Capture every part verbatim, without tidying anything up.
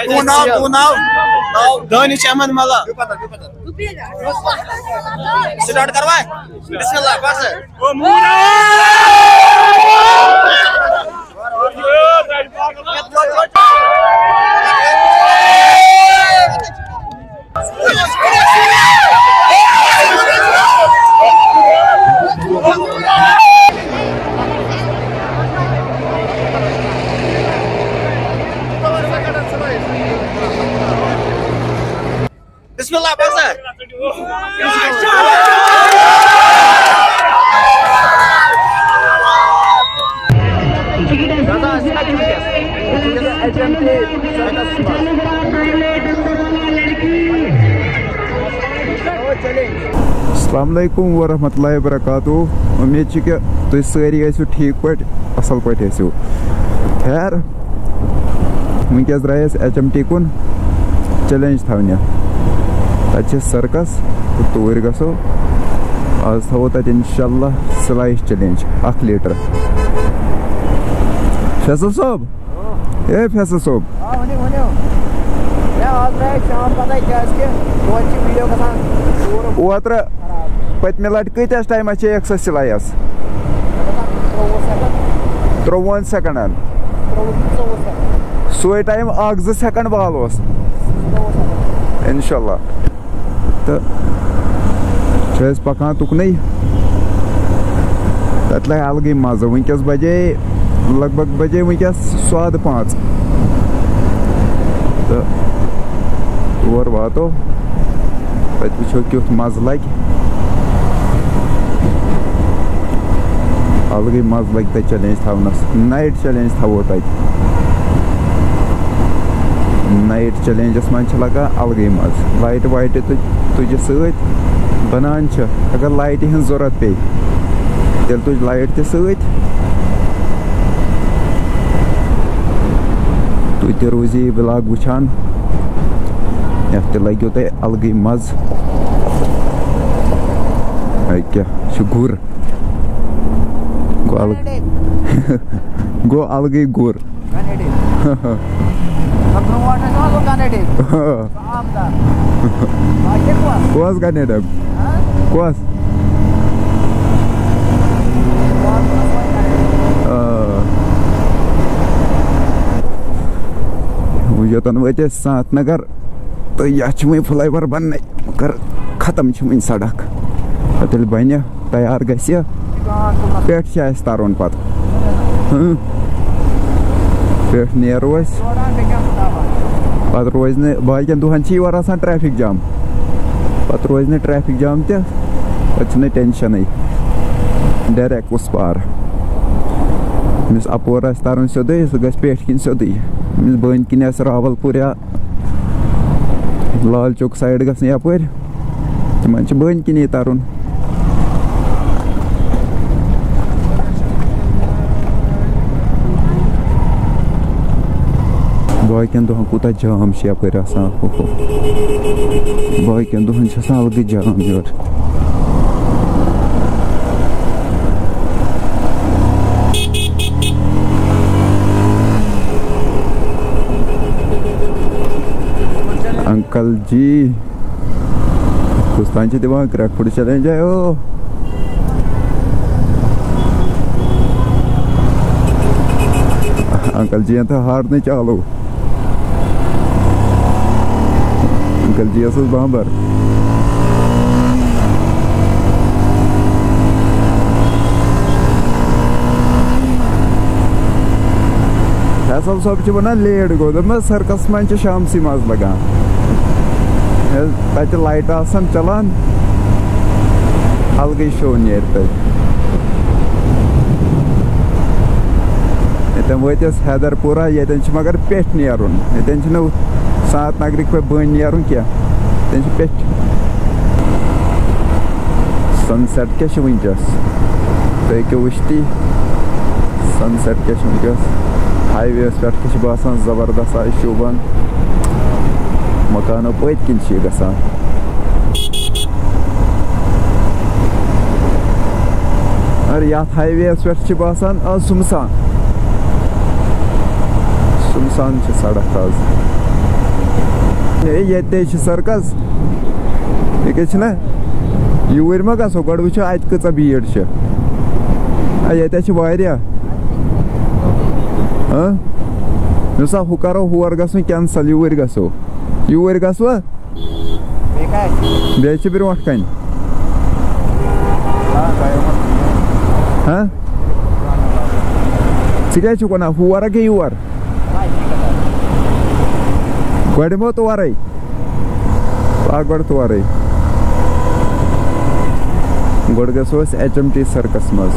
تُہُنٛد ناو، تُہُنٛد ناو؟ ناو؟ دانش احمد ملا۔ سٹارٹ کروا؟ بسم اللہ، بس۔ بسم اللہ، بس۔ السلام علیکم ورحمۃ اللہ وبرکاتہ۔ امید چھِ کہ تُہۍ سٲری ٲسِو ٹھیٖک پٲٹھۍ، اَصٕل پٲٹھۍ ٲسِو۔ خیر، وٕنکیٚس درٛاے أسۍ ایچ ایم ٹی کُن چیلنج تھاونہِ۔ تَتہِ چھِ سٔرکَس تہٕ توٗرۍ گژھو۔ آز تھاوو تَتہِ اِنشاء اللہ سِلایِس چیلنج اَکھ لیٖٹر۔ فیصل صٲب، اے فیصل صٲب۔ آ، ؤنِو، ؤنِو۔ ہے، آز درٛایہِ أسۍ شام پَتَے، کیٛازِکہِ دۄہَے چھِ ویٖڈیو گژھان شوٗر اوترٕ خراب۔ پٔتمہِ لَٹہِ کۭتِس ٹایمَس چھے اَکھ سۄ سِلایَس؟ مےٚ باسان، ترٛۆوُہ سیکنڈ۔ ترٛۆوُہَن سیکنڈَن۔ ترٛۆوُہ کِنہٕ ژۆوُہ سیکنڈ۔ سُے ٹایم اَکھ زٕ سیکنڈ والوس۔ ترٛۆوُہ سیکنڈ۔ اِنشاء اللہ۔ تہٕ چھِ أسۍ پَکان تُکنُے۔ تَتہِ لَگہِ الگٕے مَزٕ۔ وٕنکیٚس بَجے لگ بگ بَجے وٕنکیٚس ساڑٕ پانٛژھ۔ تہٕ تور واتو، تَتہِ وٕچھو کیُتھ مَزٕ لَگہِ۔ الگٕے مَزٕ لَگہِ تَتہِ چیلنج تھاونَس۔ نایٹ چیلنج تھاوو تَتہِ۔ نایٹ چیلنجَس منٛز چھِ لَگان الگٕے مَزٕ۔ لایٹہٕ وایٹہٕ تُج-، تُجہِ سۭتۍ بَنان چھِ۔ اگر لایٹہِ ہٕنٛز ضوٚرَتھ پیٚیہِ، تیٚلہِ تُج لایٹ تہِ سۭتۍ۔ تُہۍ تہِ روٗزِو یہِ vlog وٕچھان۔ یَتھ تہِ لَگیو تۄہہِ الگٕے مَزٕ۔ أکیٛاہ چھُ گُر۔ گوٚو الگ-، گوٚو الگٕے گُر۔ گنیڈے۔ نہ، برونٛٹھ ٲسۍ وَنان گوٚو گنیڈے۔ سُہ آب دار۔ باقٕے کۄس؟ کۄس گنیڈے؟ ہاں؟ کۄس؟ آ۔ وۄنۍ یوٚتَن وٲتۍ أسۍ سنت نگر۔ تہٕ یَتھ چھِ وۄنۍ فلاے اوور بَننَے، مگر ختم چھِ وٕنہِ سڑک۔ تہٕ تیٚلہِ بَنہِ، تیار گژھِ، پٮ۪ٹھ چھِ اَسہِ تَرُن پَتہٕ۔ ہٕنٛہ۔ پٮ۪ٹھ نیرو أسۍ۔ پَتہٕ روزِ نہٕ، باقیَن دۄہَن چھِ یورٕ آسان ٹریفک جام، پَتہٕ روزِ نہٕ ٹریفک جام تہِ، پَتہٕ چھُنہٕ ٹینشَنٕے۔ ڈائریکٹ کُس پار۔ ییٚمِس اَپور آسہِ تَرُن سیوٚدُے، سُہ گژھِ پٮ۪ٹھۍ کِنۍ سیوٚدُے۔ ییٚمِس بٔنۍ کِنۍ آسہِ راول پوٗر یا لال چوک سایڈ گژھُن یَپٲرۍ، تِمَن چھِ بٔنۍ کِنی تَرُن۔ باقیَن دۄہَن کوٗتاہ جام چھُ یَپٲرۍ آسان۔ اوہو۔ باقیَن دۄہَن چھِ آسان الگٕے جام یورٕ۔ انکل جی، کُس تام چھِ دِوان کرٛٮ۪کھ پھوٚڑ چیلنج آیو۔ انکل جی یَن تھٲو ہارنٕے چالو۔ انکل جی یَس اوس بامبر۔ فیصل صٲب چھِ وَنان لیٹ گوٚو، دوٚپمَس سٔرکَس منٛز چھِ شامسٕے مَزٕ لَگان۔ ییٚلہِ تَتہِ لایٹہٕ آسَن چَلان، الگٕے شو نیرِ تَتہِ۔ ییٚتٮ۪ن وٲتۍ أسۍ حیدر پوٗرہ، ییٚتٮ۪ن چھِ مگر پٮ۪ٹھۍ نیرُن، ییٚتٮ۪ن چھِنہٕ سنت نگرٕکۍ پٲٹھۍ بٔنۍ نیرُن کینٛہہ، ییٚتٮ۪ن چھِ پٮ۪ٹھۍ۔ سن سیٹ کیٛاہ چھِ وٕنکیٚس؟ تُہۍ ہیٚکِو وٕچھتٕے، سن سیٹ کیٛاہ چھِ وٕنکیٚس۔ ہاے وییَس پٮ۪ٹھ تہِ چھِ باسان زبردست آیہِ شوٗبان۔ مکانو پٔتۍ کِنۍ چھِ یہِ گژھان۔ مگر یَتھ ہاے وییَس پٮ۪ٹھ چھِ باسان آز سُمسان۔ سُمسان چھِ سڑک آز۔ ہے، ییٚتہِ تے چھِ سرکس۔ یہِ کیٛاہ چھِنہ؟ یوٗرۍ ما گژھو؟ گۄڈٕ وٕچھو اَتہِ کۭژاہ بیٖڑ چھِ۔ آ، ییٚتہِ چھِ واریاہ۔ ہاں؟ مےٚ دوٚپ سا، ہُہ کرو، ہور گژھُن cancel، یوٗرۍ گژھو۔ یوٗرۍ گژھوا؟ بیٚیہِ کَتہِ؟ بیٚیہِ چھِ برٛونٛٹھ کَنہِ۔ ہاں؟ ژٕ کیٛازِ چھُکھ وَنان ہور ہا کِنہٕ یور؟ گۄڈٕ یِمو تورَے۔ آ، گۄڈٕ تورَے۔ گۄڈٕ گژھو أسۍ H M T circus منٛز۔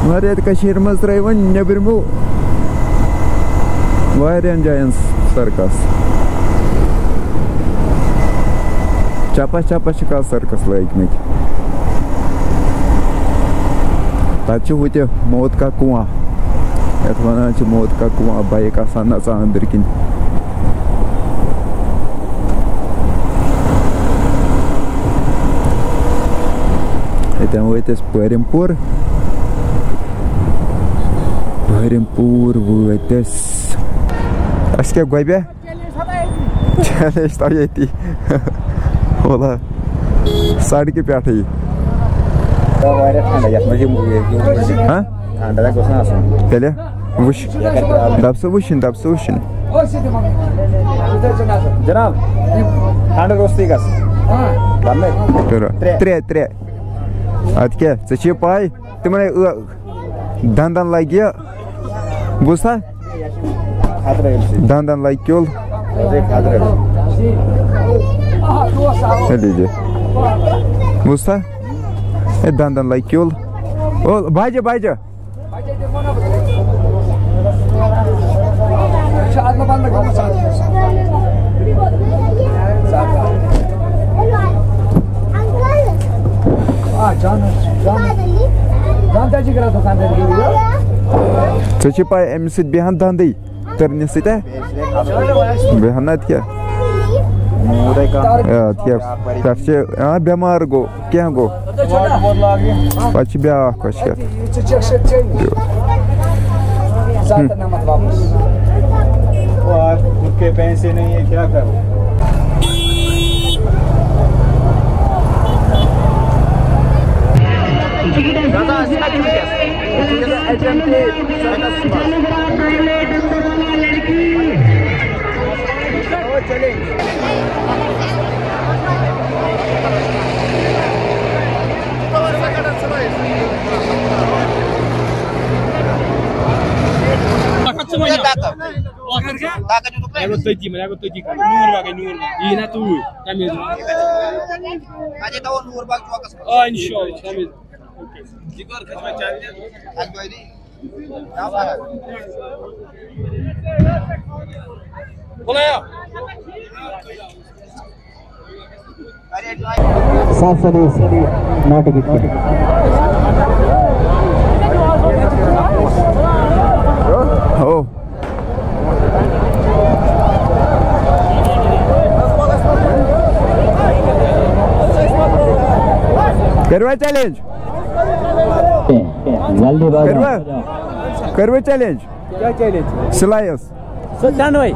مگر ییٚتہِ کٔشیٖرِ منٛز ترٛٲے وۄنۍ نیٚبرِمو واریاہَن جایَن circus۔ چپس چپس چھِ کانٛہہ circus لٲگۍ مٕتۍ۔ تَتہِ چھُ ہُہ تہِ موت کا کنواں، یَتھ وَنان چھِ موت کا کنواں، bike آسان نَژان أنٛدٕرۍ کِنۍ۔ ییٚتٮ۪ن وٲتۍ أسۍ پٲرِم پوٗر۔ پٲرِم پوٗر وٲتۍ أسۍ۔ اَسہِ کیٛاہ گۄبیٛا؟ Challenge تھاو ییٚتی۔ وَلا، سڑکہِ پٮ۪ٹھٕے۔ واریاہ ٹھنڈ، یَتھ منٛز یِم، یِم، ہاں؟ ٹھنڈ گوٚژھ نہٕ آسُن۔ تیٚلہِ وٕچھ۔ یہِ کَرِ problem۔ دَپ سا وٕچھِنۍ، دَپ سا وٕچھِنۍ۔ جناب، ٹھنڈ روٚستُے گژھ۔ بَننے؟ کٔرِو۔ ترٛےٚ۔ ترٛےٚ، ترٛےٚ۔ اَدٕ کیٛاہ، ژےٚ چھِ یہِ پَے؟ تِمَن ہے ٲ-، دَنٛدَن لَگہِ یہِ۔ بوٗزتھا؟ خطرٕ أمۍ سۭتۍ۔ دَنٛدَن لَگہِ کیوٚل۔ خطرٕ۔ ہے دیٖدی۔ بوٗزتھا؟ ہے دَنٛدَن لَگہِ کیوٚل۔ او، بَجہِ، بَجہِ۔ ژےٚ چھِ پَے، أمِس سۭتۍ بیٚہن دَنٛدٕے تٔرنہِ سۭتۍ، ہا؟ بیٚہن نَتہٕ کیٛاہ؟ آ، تہِ کیٛاہ؟ پٮ۪ٹھٕ چھِ، آ، بٮ۪مار گوٚو، کینٛہہ گوٚو۔ پَتہٕ چھِ بیٛاکھ کۄس چھِ یَتھ؟ زیادٕ نَمَتھ واپَس۔ وہ آپ خود کے پیسے نہیں ہے، کیا کرو؟ اگر کیٛاہ؟ اگر تٔتی، مےٚ اگر تٔتی کَرُن، نوٗر باغ، نوٗر باغ۔ یی نہ توٗرۍ، تَمہِ وِزِ۔ اَتے تھاوو نوٗر باغ چوکَس منٛز۔ آ، اِنشاءاللہ، تَمہِ وِزِ۔ اَکہِ دۄیہِ دی۔ کیٛاہ باسان؟ بُلایو۔ سا سروس ناٹک کِتھ پٲٹھۍ؟ ہو۔ کٔرِوا challenge؟ جلدی بازار۔ کٔرِوا؟ کٔرِوا challenge؟ کیٛاہ challenge؟ سِلایَس۔ سُہ ترٛٮ۪نوَے۔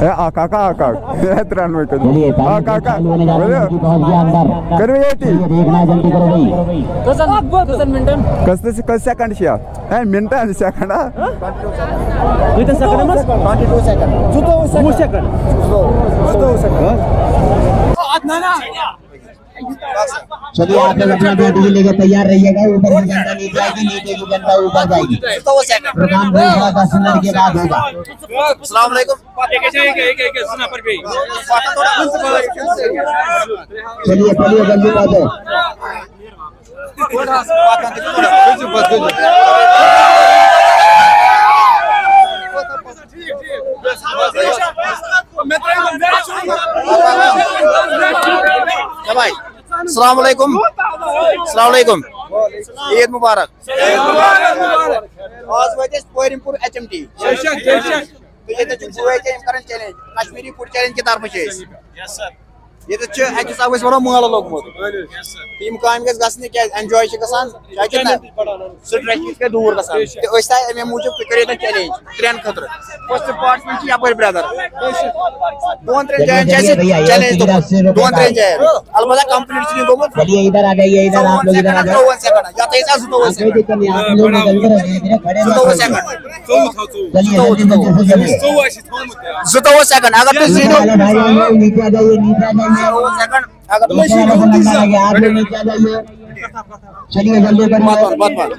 ہے، اَکھ، اَکھ، اَکھ، اَکھ۔ ہے، ترٛٮ۪نوَے کٔرِو۔ چلیے، اَکھ، اَکھ، اَکھ۔ کٔرِو۔ پہنچ گیا اندر۔ کٔرِو ییٚتی۔ چلیے، دیکھنا ہے، جلدی کرو بھائی۔ کٔژَن، کٔژَن مِنٹَن؟ کٔژ، کٔژ second چھِ اَتھ؟ ہے، مِنٹَن، second، ہا؟ کۭتیٛاہ second منٛز؟ Twenty two second۔ زٕتووُہ second۔ وُہ second۔ زٕتووُہ، زٕتووُہ second۔ اَتھ نہ، نہ۔ چلیے، آپ لوگ اپنا بیٹ بھی لیके تیار رہیے گا۔ اوپر کی جنتا نیچے آئے گی، نیچے کی جنتا اوپر جائے گی۔ پروگرام دوسرا دس منٹ کے بعد ہوگا۔ السلام علیکم۔ چلیے، چلیے، جلدی پہنچو۔ السلام علیکم۔ السلام علیکم۔ عید مبارک۔ آز وٲتۍ أسۍ پٲرِم پوٗر H M T۔ بے شک، بے شک۔ تُہۍ ییٚتٮ۪تھ چھِو بٲے تہِ، یِم کران challenge۔ کشمیٖری food challenge کہِ طرفہٕ چھِ أسۍ۔ ییٚتٮ۪تھ چھِ اَکہِ حسابہٕ أسۍ وَنو مٲلہٕ لوٚگمُت۔ تہٕ یِم کامہِ گژھِ گژھنہِ، کیٛازِ enjoy چھِ گژھان، کیٛازِ کہِ نہ، stress چھِ یِتھ کٔنۍ دوٗر گَژھان۔ تہٕ أسۍ تھاے اَمے موٗجوٗب، تُہۍ کٔرِو ییٚتٮ۪تھ challenge ترٛٮ۪ن خٲطرٕ۔ First participant چھِ یَپٲرۍ brother۔ دۄن ترٛٮ۪ن جایَن چھِ اَسہِ challenge تھوٚمُت۔ دۄن ترٛٮ۪ن جایَن۔ البتہ complete چھُنہٕ یہِ گوٚمُت۔ चलिए, इधर आ जाइए, इधर आप लोग इधर आ जाओ। ژوٚوُہَن second۔ یَتھ ٲسۍ اَز زٕتووُہ second۔ कोई दिक्कत नहीं, आप लोग इधर उधर धीरे धीरे खड़े मत होइए। चलिए, जल्दी जल्दी से चलिए। زٕتووُہ second۔ اگر تُہۍ زیٖنِو، हेलो भाई, हेलो, नीचे आ जाइए, नीचे आ जाइए। زٕتووُہ second۔ اگر تُہۍ زیٖنِو۔ आप लोग नीचे आ जाइए। चलिए, जल्दी करिए। بَتہٕ وَن، بَتہٕ وَن۔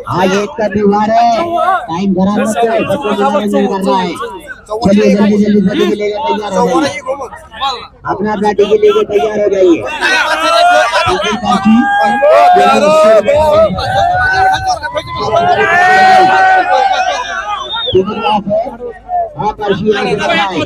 आज ईद का त्योहार है, टाइम खराब मत करो, सबको मनोरंजन करना है। चलिए, जल्दी जल्दी सभी के लिए तैयार हो जाइए। अपना अपना टिकट लेके तैयार हो जाइए। टिकट पास है। हाँ, पर्ची यहाँ से कटाए।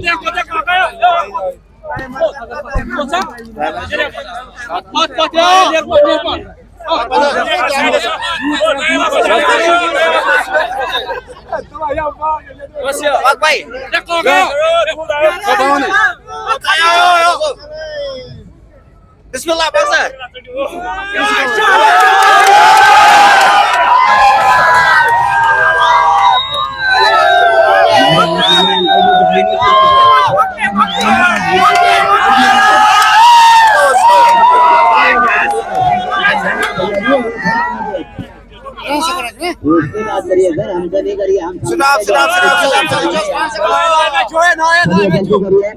بسم اللہ، بس۔ उसकी बात करिए सर, हमसे नहीं करिए, हम stop, stop, stop, stop, stop, stop। करिए, गलती करिए।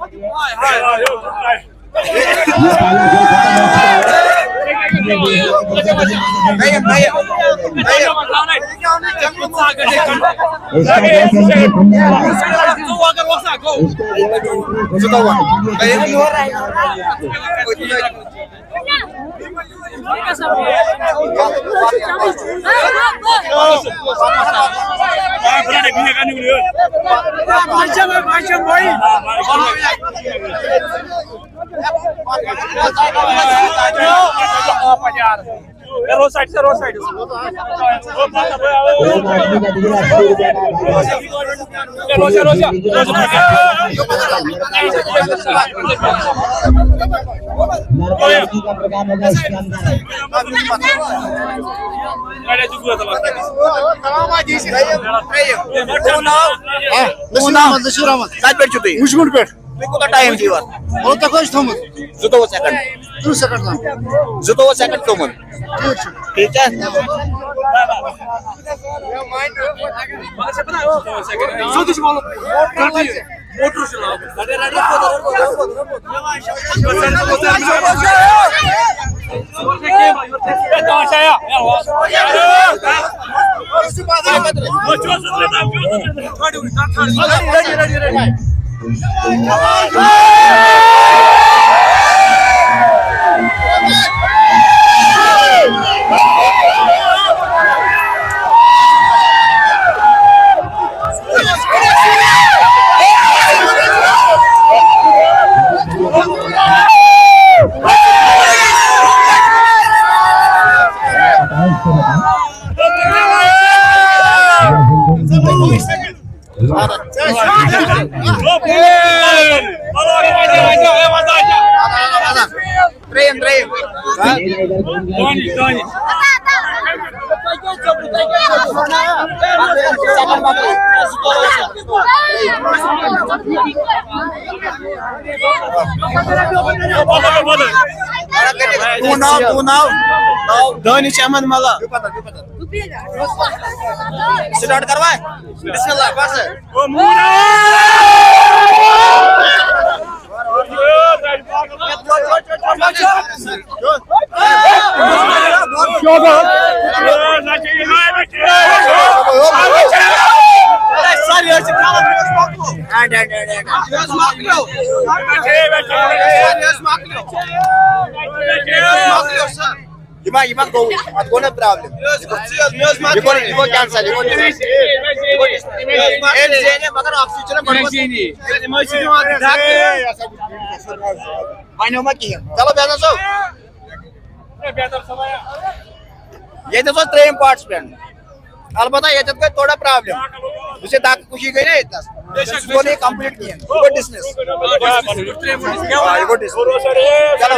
रोड साइड से, रोड साइड। रोजा, रोजा, रोजा। نصیر احمد، نصیر احمد۔ کتہِ پٮ۪ٹھ چھِو تُہۍ؟ مُشکُن پٮ۪ٹھ۔ تُہۍ کوٗتاہ ٹایم چھُ یِوان؟ مطلب، تۄہہِ کوٗتاہ چھُ تھوٚمُت؟ زٕتووُہ سیکنڈ۔ تٕرٛہ سیکنڈ تام۔ زٕتووُہ سیکنڈ تِمن۔ ٹھیٖک چھُ۔ ٹھیٖک چھا؟ سیوٚدُے چھُ وَنُن۔ موٹر چھُ لاگُن۔ ترٛیٚیِم، ترٛیٚیِم۔ تُہُنٛد ناو، تُہُنٛد ناو؟ دانش احمد ملا۔ سٹارٹ کروا؟ بسم اللہ، بس۔ یہِ ما، یہِ ما گوٚو؟ اَتھ گوٚو نا پرابلم؟ یہِ گوٚو، یہِ گوٚو کینسل، یہِ گوٚو کینسل۔ أمۍ زینہِ، مگر اکھ چیٖز چھُنہ بڑٕ۔ وۄنۍ ہیوٚو ما کِہیٖنۍ؟ چلو، بہتر صٲب۔ ییٚتہِ اوس ترٛیٚیِم پارٹسپینٹ۔ البتہ ییٚتٮ۪تھ گٔے تھوڑا پرابلم۔ وٕچھ، دَکہٕ کُشی گٔے نا ییٚتہِ نَس۔ گوٚو نہٕ یہِ complete کِہیٖنۍ۔ یہِ گوٚو dismiss۔ آ، یہِ گوٚو dismiss۔ چلو۔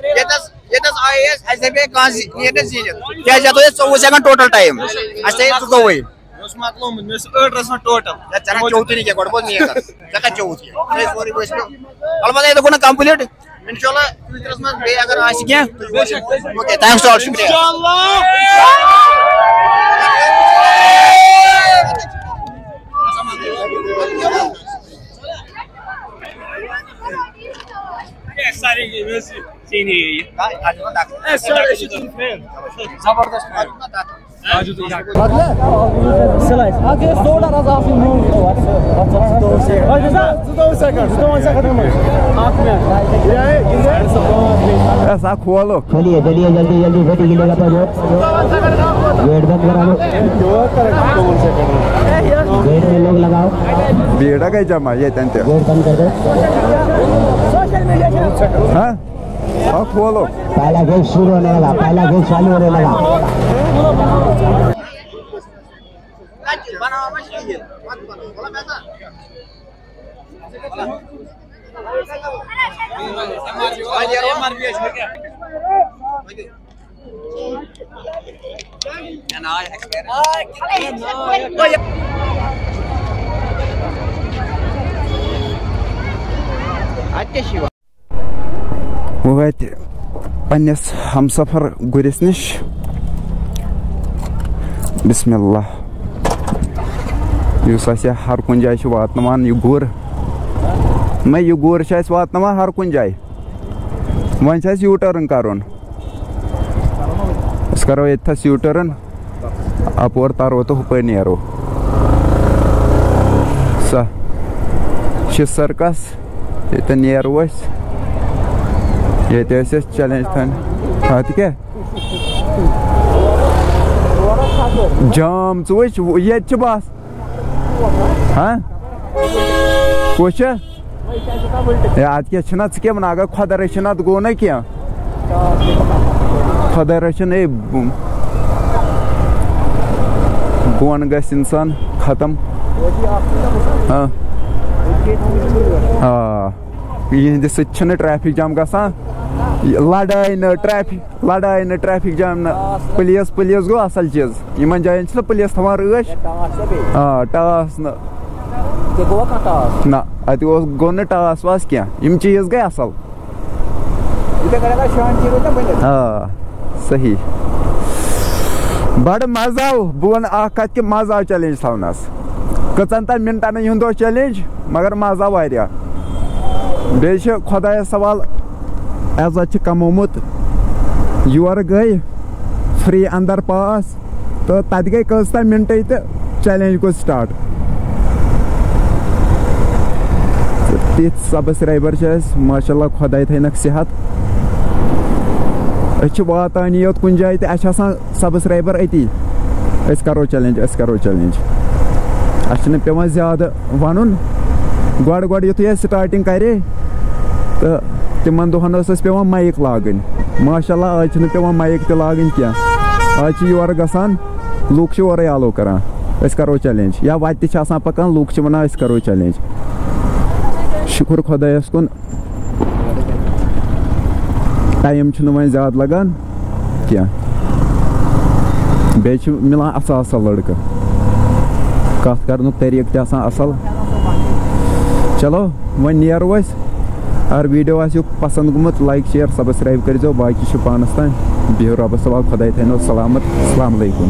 ییٚتٮ۪س، ییٚتٮ۪س آیے أسۍ، اَسہِ دَپے کانٛہہ زِ-، نیرِ نہٕ زیٖنِتھ۔ کیٛازِ یَتھ اوس اَسہِ ژوٚوُہ second total time۔ اَسہِ تھٲے زٕتووُے۔ مےٚ اوس مۄکلومُت، مےٚ اوس ٲٹھ رژھ وۄنۍ total۔ ہے، ژےٚ کَتہِ چوٚوُتھ یہِ نہٕ کینٛہہ، گۄڈٕ بوز میٛٲنۍ کَتھ۔ ژےٚ کَتہِ چوٚوُتھ یہِ؟ ہے، سورُے گوٚو اَسہِ۔ البتہ ییٚتہِ گوٚو نہٕ complete۔ اِنشاءاللہ future-س منٛز بیٚیہِ اگر آسہِ کینٛہہ، تُہۍ وٕچھِو۔ Okay, thanks all، شُکریہ۔ زبردست۔ اے، سا کھولُکھ۔ چلیے، چلیے، جلدی، جلدی، بیٹی کے لیے گیٹ بند کرا لو۔ گیٹ میں لوگ لگاؤ۔ بیٖڑ گٔے جمع ییٚتٮ۪ن تہِ۔ گیٹ بند کر دو۔ ہاں؟ آ، کھولو۔ پہلا گیٹ شروع ہونے لگا، پہلا گیٹ چالو ہونے لگا۔ وۄنۍ واتہِ پننِس ہمسفر گُرِس نِش۔ بسم اللہ۔ یُس اَسہِ ہر کُنہِ جایہِ چھُ واتناوان یہِ گُر۔ نہ، یہِ گُر چھُ اَسہِ واتناوان ہر کُنہِ جایہِ۔ وۄنۍ چھُ اَسہِ U-turn کَرُن۔ أسۍ کَرو ییٚتہِ تھَس U-turn۔ اَپور تَرو تہٕ ہُپٲرۍ نیرو۔ سۄ چھِ circus۔ ییٚتٮ۪ن نیرو أسۍ۔ ییٚتہِ ٲسۍ أسۍ challenge تھاوان۔ اَتھ کیٛاہ؟ جام ژٕ وٕچھ، ییٚتہِ چھِ بس۔ ہاں؟ کُس چھُ؟ ہے، اَدٕ کیٛاہ چھُنہ ژٕ کیٛاہ وَنان؟ اگر خۄدا رٔچھِنۍ اَتھ گوٚو نہ کینٛہہ۔ خۄدا رٔچھِنۍ، ہے، بۄن گژھِ اِنسان ختم۔ ہاں۔ آ۔ یِہِنٛدِ سۭتۍ چھِنہٕ traffic jam گژھان۔ یہِ لڑٲے نہٕ، traffic، لڑٲے نہٕ، traffic jam نہٕ۔ Police، police گوٚو اَصٕل چیٖز۔ یِمَن جایَن چھِنہ police تھاوان رٲچھ۔ آ، ٹاس نہٕ۔ نہ، اَتہِ اوس، گوٚو نہٕ ٹاس واس کینٛہہ۔ یِم چیٖز گٔے اَصٕل۔ آ، صحیح۔ بڑٕ مزٕ آو، بہٕ وَنہٕ اَکھ کَتھ کہِ مزٕ آو challenge تھاونَس۔ کٔژَن تام مِنٹَن ہُنٛد اوس challenge، مگر مزٕ آو واریاہ۔ بیٚیہِ چھِ خۄدایَس سوال، عزت چھِ کمومُت۔ یورٕ گٔے free اندر pass۔ تہٕ تَتہِ گٔے کٔژ تام مِنٹٕے تہٕ challenge گوٚو start۔ تِتھۍ subscriber چھِ اَسہِ، ماشاءاللہ، خۄداے تھٲینَکھ صحت۔ أسۍ چھِ واتان یوت کُنہِ جایہِ تہِ، اَسہِ چھِ آسان subscriber أتی، أسۍ کَرو challenge، أسۍ کَرو challenge۔ اَسہِ چھِنہٕ پٮ۪وان زیادٕ وَنُن۔ گۄڈٕ گۄڈٕ یُتھُے اَسہِ starting کَرے، تہٕ تِمَن دۄہَن ٲس اَسہِ پٮ۪وان mic لاگٕنۍ۔ ماشاءاللہ، آز چھِنہٕ پٮ۪وان mic تہِ لاگٕنۍ کینٛہہ۔ آز چھِ یورٕ گژھان، لُکھ چھِ اورَے آلو کَران، "أسۍ کَرو challenge"، یا وَتہِ تہِ چھِ آسان پَکان، لُکھ چھِ وَنان، "أسۍ کَرو challenge"۔ شُکُر خۄدایَس کُن، time چھُنہٕ وۄنۍ زیادٕ لَگان کینٛہہ۔ بیٚیہِ چھِ مِلان اَصٕل اَصٕل لٔڑکہٕ، کَتھ کَرنُک طریٖقہٕ تہِ آسان اَصٕل۔ چلو، وۄنۍ نیرو أسۍ۔ اگر video آسیو پسنٛد گوٚمُت، like، share، subscribe کٔرۍزیو۔ باقٕے چھُ پانَس تام۔ بِہِو رۄبَس حوال، خۄداے تھٲینو سلامت۔ السلام علیکم۔